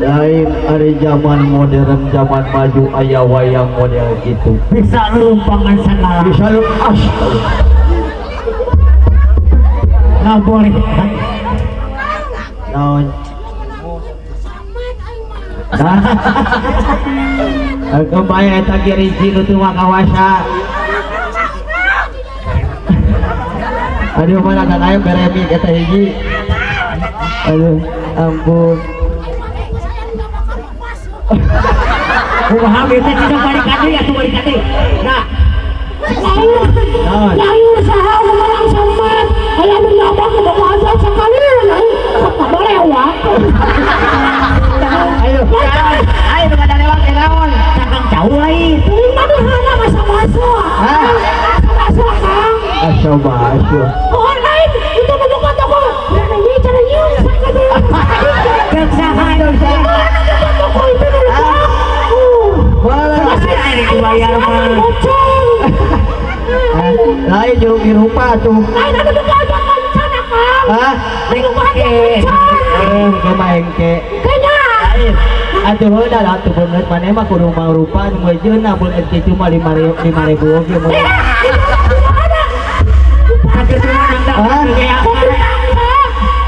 Lain ari zaman modern zaman maju aya wayang model gitu bisa lumpangan segala bisa lu astaga nggak boleh naon kembali eta kiri nu teu makawasa aduh mana kan aya beremik eta hiji aduh ampun. Kumaha bete tidak balik ka deui atuh balik ka deui. Nah. Lain saha ngomong sambat, aya nu nyabak ngomong aja sakali lain boleh wak. Ayo. Ayo nu kada lewat teh naon? Cakang jauh lain. Teuing manehna masa-masa. Hah? Masa-masa Kang. Asa baso. Oh lain itu nu buka toko. Ini cara nyium sakali. Keuk saha toko itu nu dibayar mah. Lain jeung dirupa tuh. Lain anu buka aja kancana Kang. Hah? Engke. Engke mah engke. Kayaknya. Lain. Atuh heula atuh beungeut maneh mah kudu mangrupa nu meujeuhna mun kitu mah 5000 oge mah. Sakitu mah nangdak ge.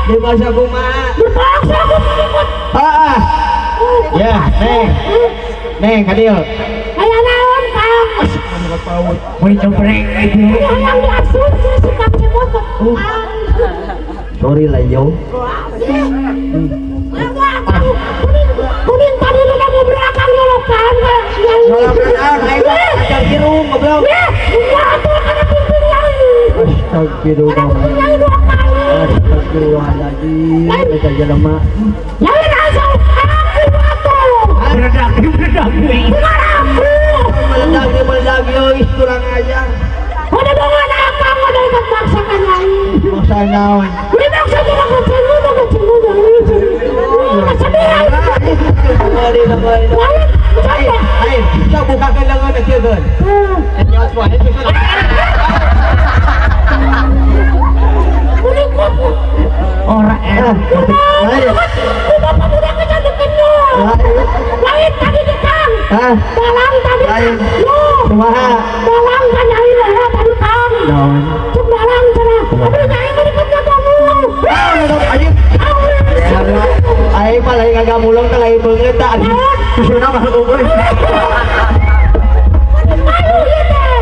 Di masa kumaha? Dipaksa aku ngikut. Heeh. Ya, Neng. Neng ka dieu. Aya naon Kang? Mun cobreng itu. Hayang diasup si Kang Cemot. Sorry lah yo. Kuning tadi lu mau belakang nyolokan. Nyolokan naon aing mah acar kirung goblok. Atuh kana pimpin nyai. Astagfirullah. Nyai dua kali. Astagfirullahaladzim. Eta jelema. Lain asal aku atuh. Meledak, meledak. Bukan aku. Meledak, meledak euy kurang ajar. Ada dongan akang ada ikat maksa kan nyai. Maksa naon? Ini maksa cuma kecil lu, kecil lu nyai. Sedih. Lain, lain, lain. Sok bukakeun leungeun kieu geun. Nyot wae bisa. Ora enak. Bapak budak kecantikannya. Lain tadi di Kang. Dalang tadi. Lain. Kumaha? Dalang kan nyai lah tadi Kang. Naon? Cuk dalang cenah. Aduh nyai mah deket kamu. Anjing. Aing mah lain ngagamulung teh lain beungeut tah. Susuna mah eueuh.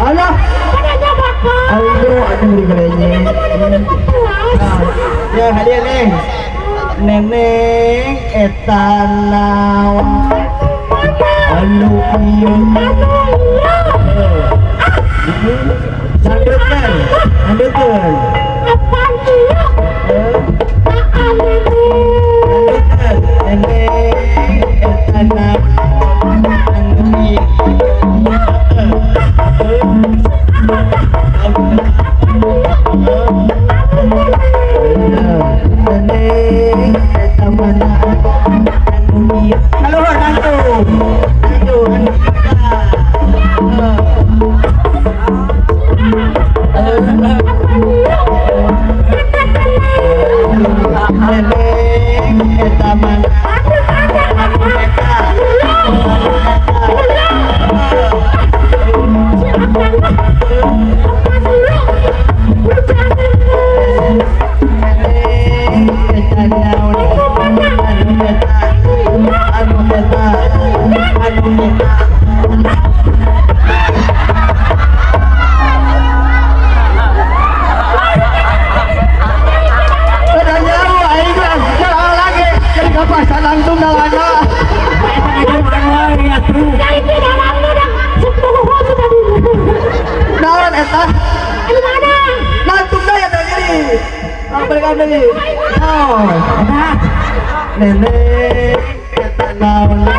Alah. Aduh, aduh digelenye. Ya hadiah neng. Neneng eta naon? Anu ieu. Sandeukeun, sandeukeun. Apaan ieu? Sandeukeun, neneng eta naon? Anu ieu. Neneng eta mana anu ieu. Kaluhur hantu. Hantu, hantu. Udah nyawa aing mah. Nyawa lagi. Jadi kapasan langsung dalana. Naon eta? Lantung dah ya tadi. Balik deui. Oh. Nenek eta naon?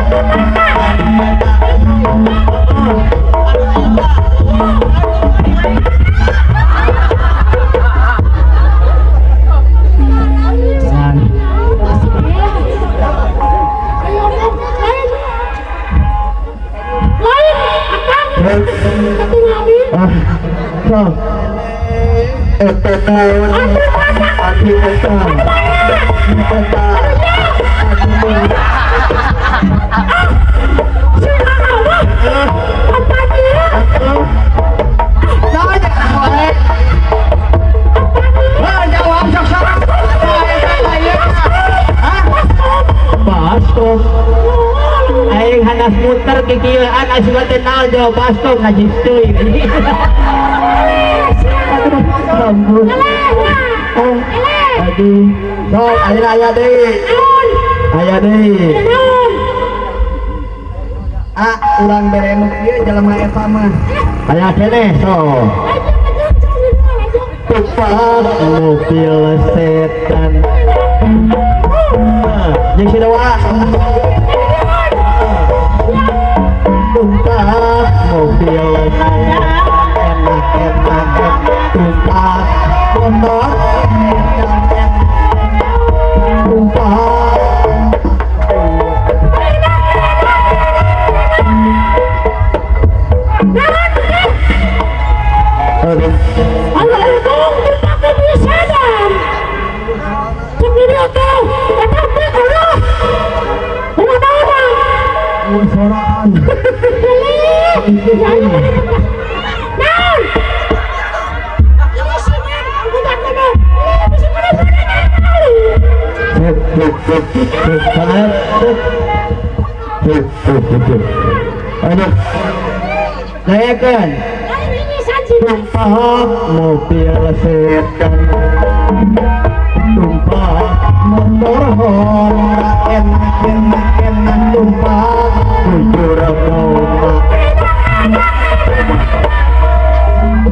Aing hanas muter kikieuan asup teh naon jawab baskom najis teuing. Ampun. Aduh. Sok ayeuna aya deui. Aya deui. Ah, urang bere nu kieu jelema eta mah. Aya keneh sok. Tumpah mobil setan. Jeung si Dewa. Tumpah mobil setan enak enak tumpah motor tumpah. Dayakan tumpah mobil sedan tumpah motor Honda enak enak enak tumpah bujur domba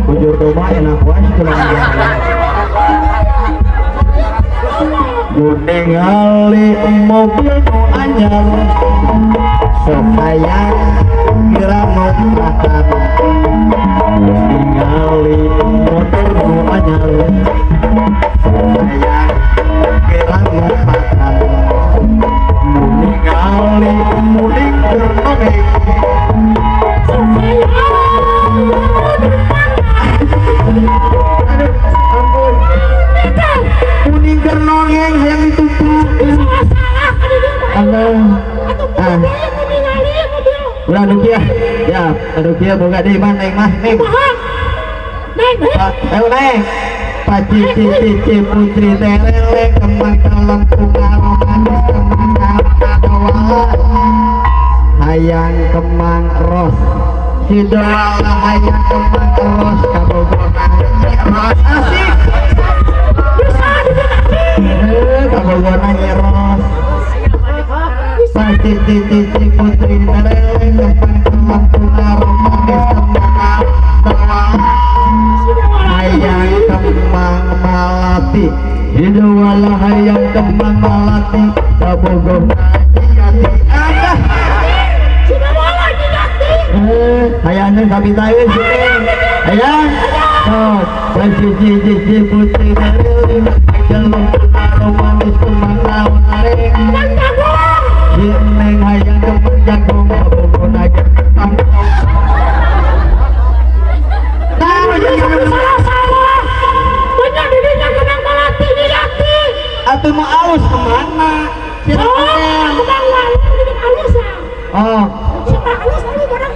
bujur domba enak wae tulang ningali mobil nu anyar sok hayang kira mau makan ningali motor nu anyar sok hayang kira mau makan ningali mudik keur nongeng sok hayang. Aduh ampun kuning keur nongeng hayang ditumpuk salah Ah. Ulah anu kieu. Ya, anu kieu boga deui mah neng mah neng. Neng. Ayo neng. Paci cici putri tereleng kembang kelem bunga manis kembang doa. Hayang kembang ros. Si doa hayang kembang ros kabogona ros asik. Bisa dibekati. Kabogona ros. Paci cici putri tereleng kembang kelem bunga manis kembang doa. Hayang kembang malati hidawala hayang kembang malati kabogoh jati ada hayangnya kami tahu hayang oh cici cici putri tereleng kembang manis kembang daun areng neng hayang kembang jagung kabogoh jagung. Atuh mau alus kemana? Oh,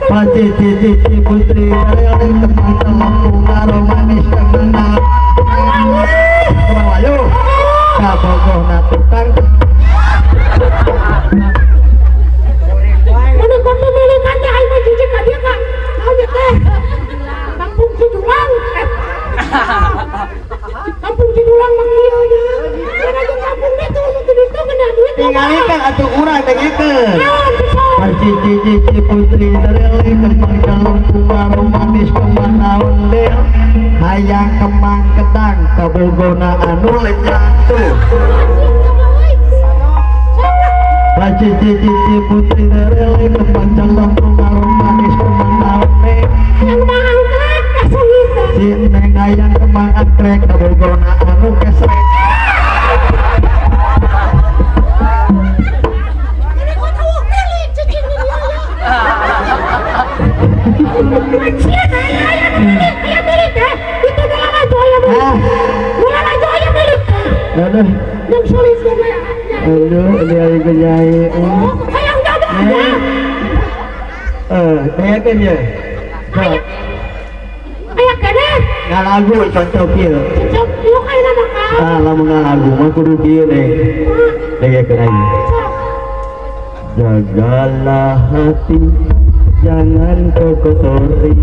paci cici putri tereleng kembang telem bunga romanis kembang wayu kabogoh na tukang. Ini putri terele kembang calon bunga romantis kembang daun del hayang kembang ketang kabogona anu lenyang tuh. Cici putri terele kembang calon bunga romanis kembang daun del si neng hayang kembang anggrek kabogona anu kesrek. Aduh, ini hari kenyai. Bayangkan ya. Ngalagu cocok kieu. Ah, lamun ngalagu mah kudu kieu deh. Dengekeun aja. Jagalah hati, jangan kau kotori.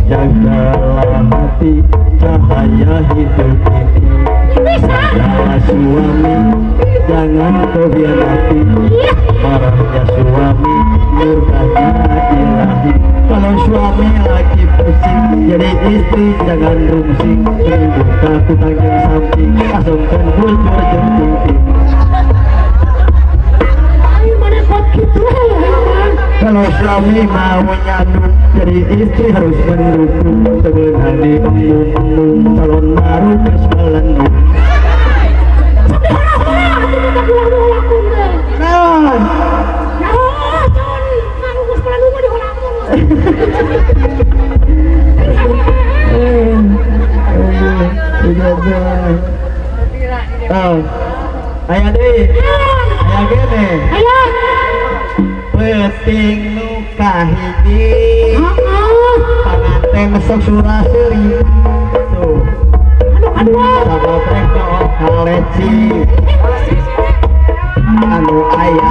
Jagalah hati, cahaya hidup ini. Jagalah suami, jangan kau hianati. Marahnya suami, murkanya ilahi. Kalau suami lagi pusing, jadi istri jangan rungsing. Buka kutang yang samping, asongkan bujur jeung pingping. Kalau suami mau nyandung, jadi istri harus mendukung. Sebenarnya embung-embung, calon baru terus melendung. Ayah deh, ayah gini. Penting nu kahiji, panganten sok suraseri. Tuh, sabab rek kaleci, anu aya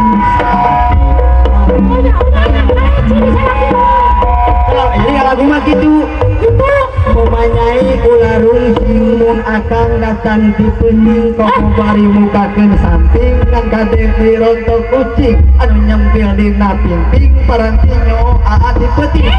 ini lagu mah kitu. Pemanyai ulah rungsing mun akang datang di peuting kok bari mukakeun samping ngan kade dirontok kucing anu nyempil dina pingping paranti nyo aa di peuting.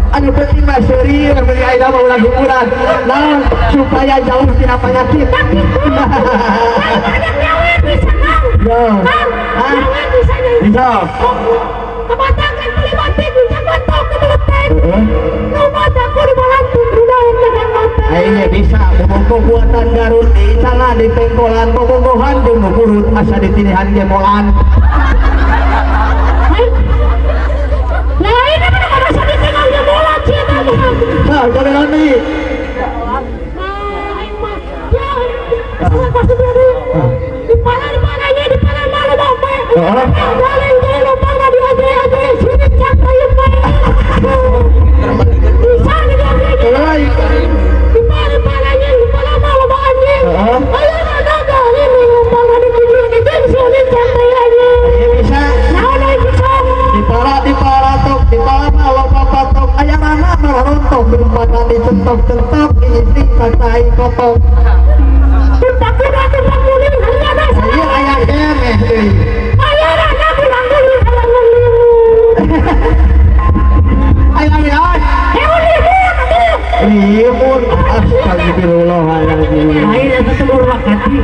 Anu penting mah seuri, anu penting ayeuna mah ulah gumuran. Naon supaya jauh tina penyakit. Yo. Bisa. Kebatangan beli batik, bisa batok kebeletek. Nu mataku di balantung rudaun dagang mata. Ayeuna bisa bobogoh buatan Garut di sana di pengkolan bobogohan jeung nu kurut asa ditinihan gemolan. Lain apa masa ditinggal gemolan sih eta mah. Nah, boleh nanti. Centok-centok ini katai kotok. Ayo ayah kemeh deui. Ayah naon? Limun astagfirullahaladzim. Lain eta teh murwakati.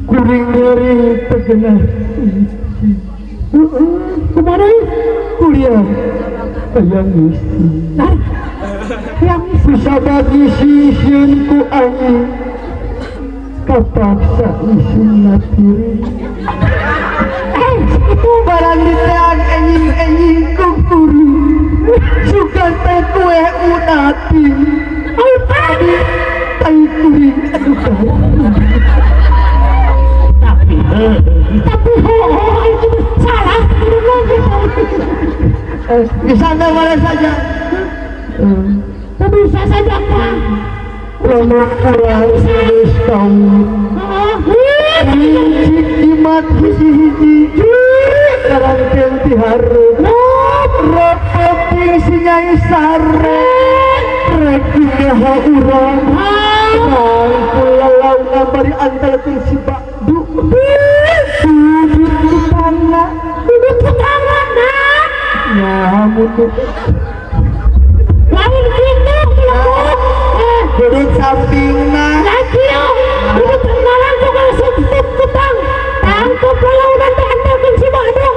Kuring nyeri tegenah Kumaha ieu? Kuliah hayang ngisi. Hayang ngisi. Kusabab ngisi sieun ku anjing. Kapaksa isina tiri. Itu barang diteang enjing-enjing kumpuri. Suka teh kue unati. Ayo tadi tai kuring aduh. Tapi itu salah. Di sana mana saja. Bisa saja Pak. Lamun urang geus kawin. Cik jimat hiji-hiji karangkeun ti hareup. Repot si Nyai Sare. Rek kumaha urang. Rangkul lalauna bari antelkeun si Bakdu. Dudut kutangna. Dudut kutangna. Nyaha mutu. Lain kitu kieu. Dudut sampingna. Lagi yo. Dudut langsung langsung kutang. Tangkap lalaunan teh antelkeun si Bakdu.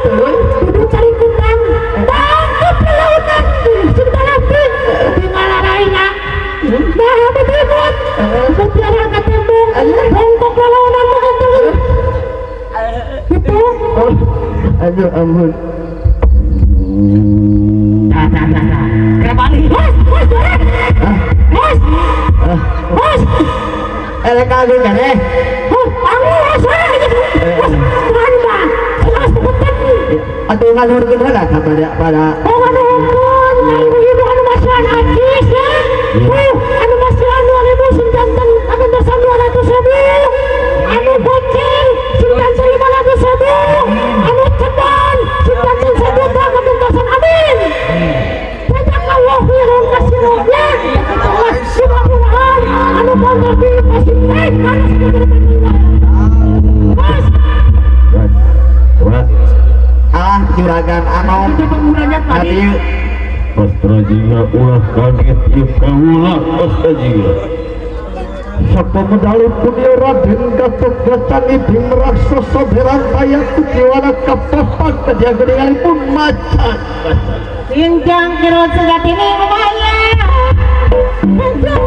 Dudut cari kutang. Tangkap lalaunan sing talapin. Tinggal araina. Nah, betul. Mutiara ka tembong. Bongkok lalaunan mah antelkeun. Gitu. Aduh ampun. Dah. Kembali. Bos, bos, bos. Bos. Elek agung kan eh? Atau ngalurkeun heula ka pada Oh nganuhunkeun ka ibu-ibu anu masihan acis ya. Anu masihan 2000 sing janten anu dosan 200.000. Anu bocil sing janten 500.000. Anu cebon sing janten 1 juta kagentosan amin. Jazakallahu khairan katsiran ya. Mudah-mudahan anu pondok pasti naik karena Mas. Ah juragan anom tadi Pastra jiga ulah kaget ieu kaula pastra jiga sapa medali punya Raden Gatotkaca Bim Raksasa Berantaya Kuciwana kapapat kajaga pun macan Injang kirut sejatine umaya Aduh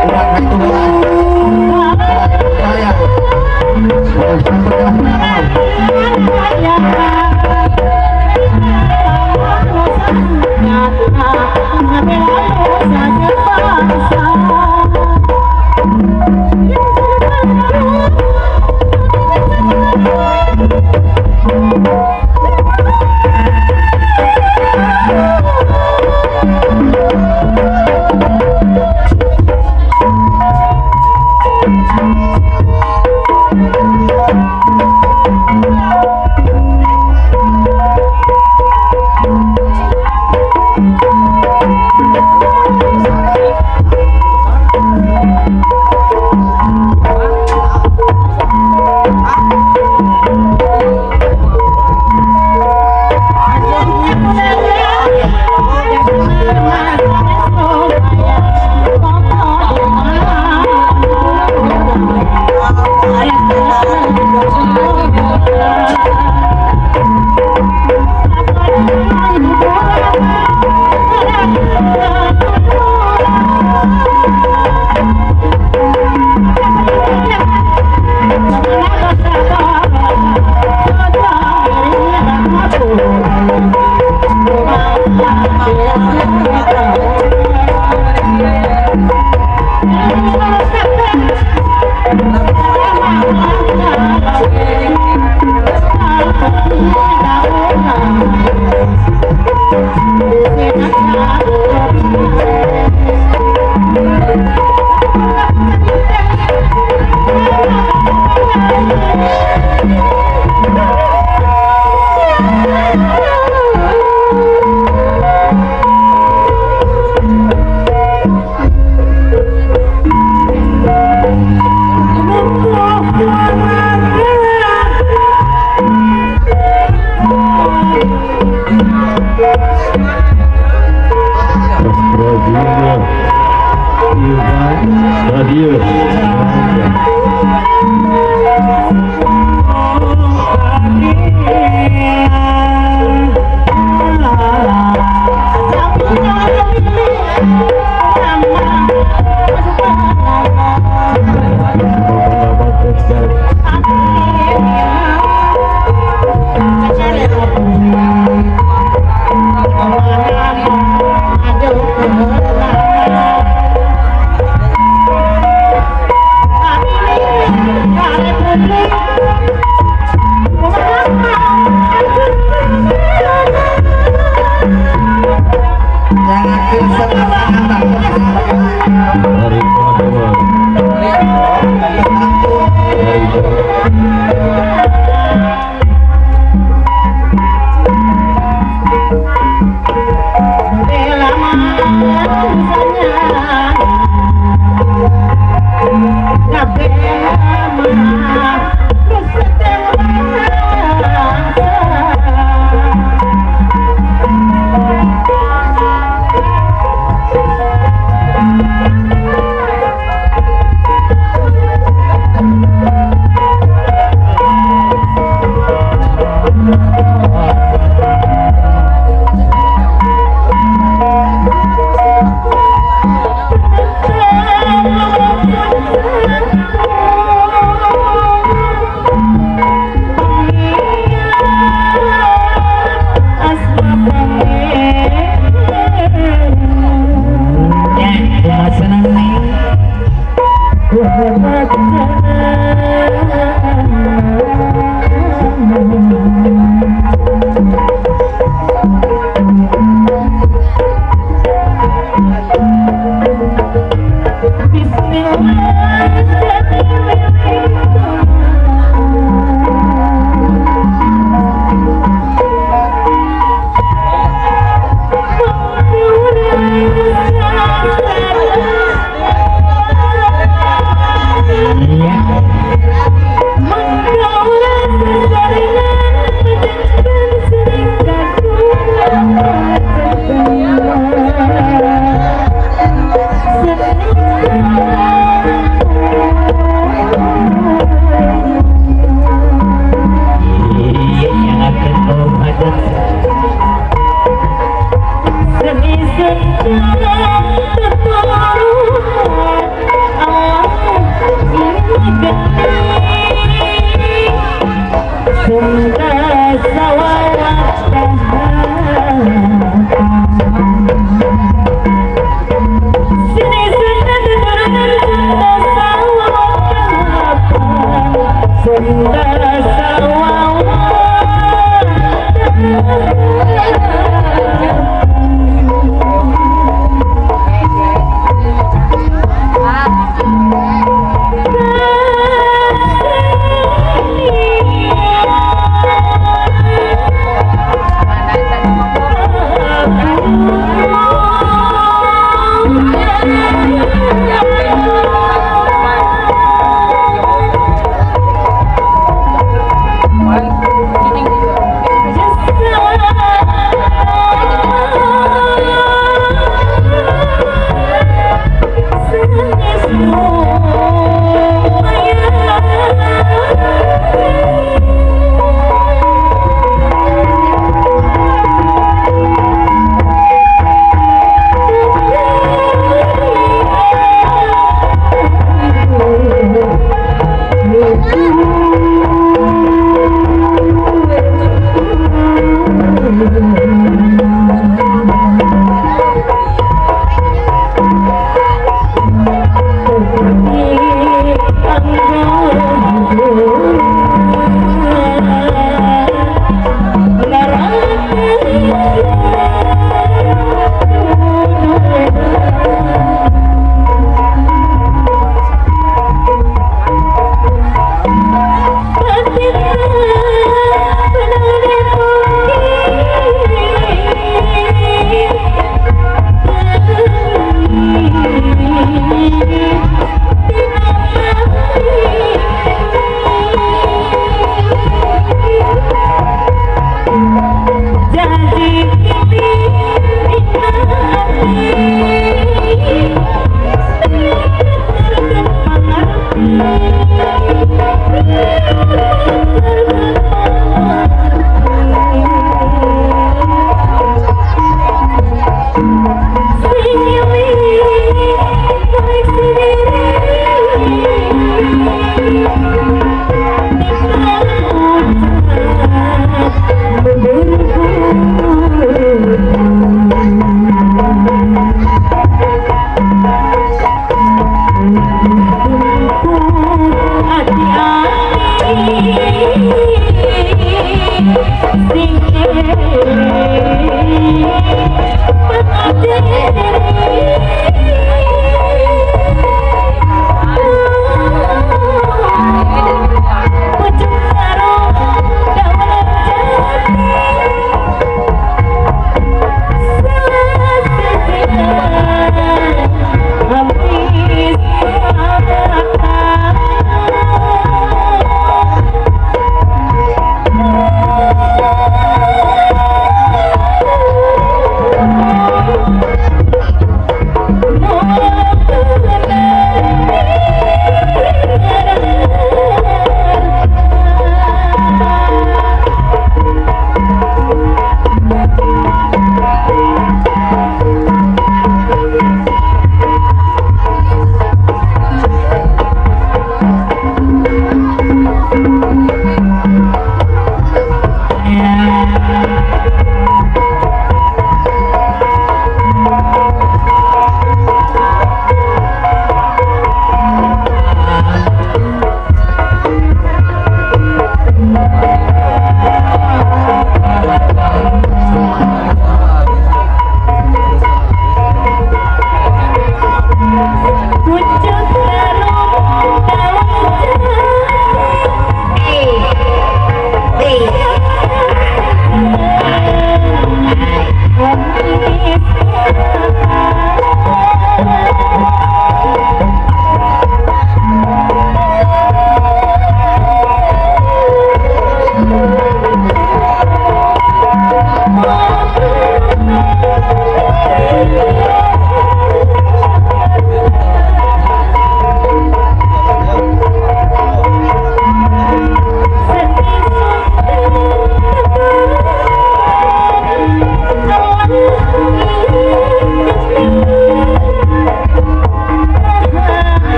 urang itu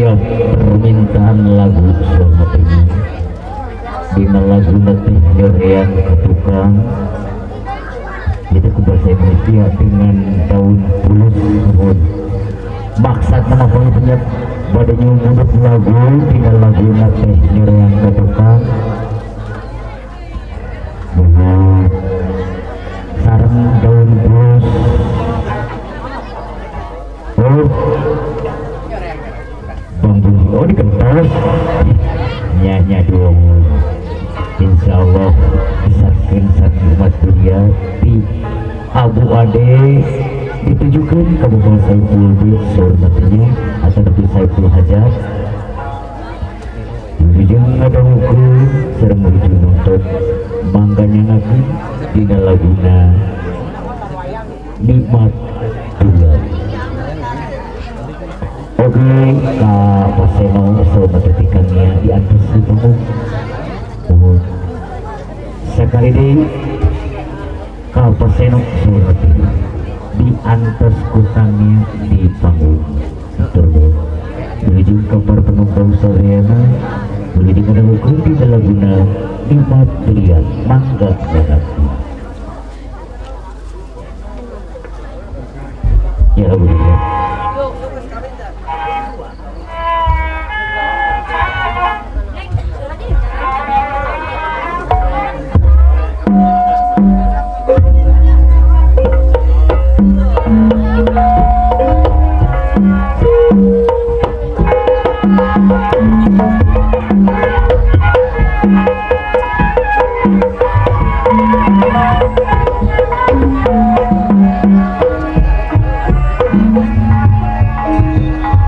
Aya permintaan lagu selamat ini dina lagu teh nyorean ke tukang itu ku bahasa Indonesia dengan daun bulus nuhun maksud nama punya bade nyumudut lagu dina lagu teh nyorean ke tukang nuhun sareng daun bulus oh bambu oh dikentos nya dong insyaallah disarkeun sareng umat dunia di Abu Ade ditujukan ke Bapak Saiful Bid saur atau Nabi Saiful Hajat wilujeng ngadangukeun sareng wilujeng nonton mangga nyangakeun dina laguna Nikmat Dunia. Oke, ka Paseno saur tikangnya diantos di panggung. Sekali deui ka Paseno saur diantos kutangnya di panggung. Wilujeng ka para penonton sadayana, wilujeng ngadangukeun dina laguna Nikmat Dunia mangga nyangakeun. Ya lagu ini.